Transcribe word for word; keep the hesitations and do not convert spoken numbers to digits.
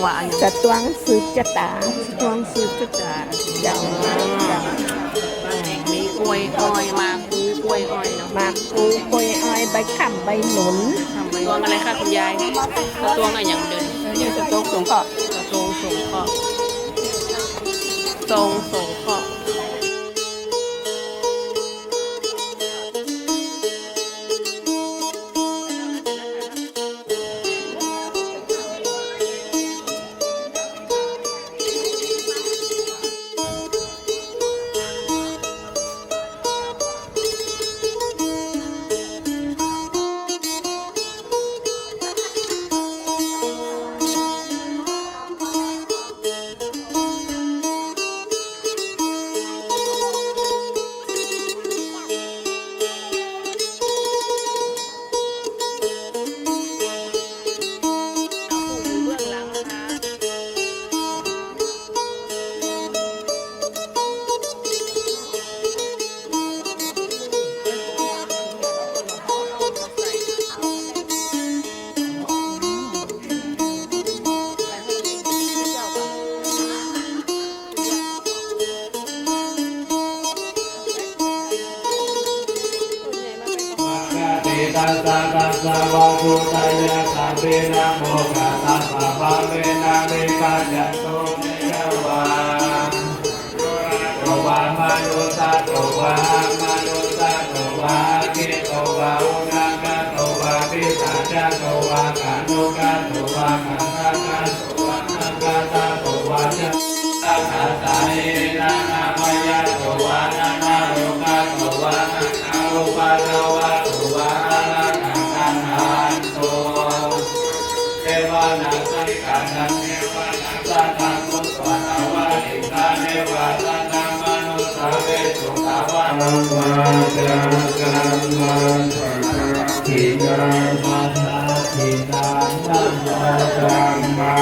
ว่าอัน สตวงสืบชะตา สตวงสืบชะตา อย่าง มีกล้วยอ้อย หมากพลูกล้วยอ้อยเนาะ หมากพลูกล้วยอ้อย ใบค้ำใบหนุน สตวงอะไรคะคุณยาย สตวงอะไรอย่างเดิม อันนี้สตวงสงเคราะห์ สตวงสงเคราะห์ สตวงสงเคราะห์ Tassa tassa vatthuttayasabbe namo kassapavāve na vigacchantu devā. Deva manussā devā amanussā devā aggi devā uṇṇassa devā pisāca devā khāṇuka devā gandhabbassa devā nakkhattassavā ca. Tathāgatena nāmeyya devā nānārogatvā nānāupaddavatvā ārakkhaṃ gaṇhantu. Devanāgariṃ gandhabbā devā nakkhattaṃ sutvā tavarikā devā saddamanussāvesuṃ. Taṃ vā ca kammassa padakkhiṇaṃ padakkhiṇaṃ taṃ vā dhamma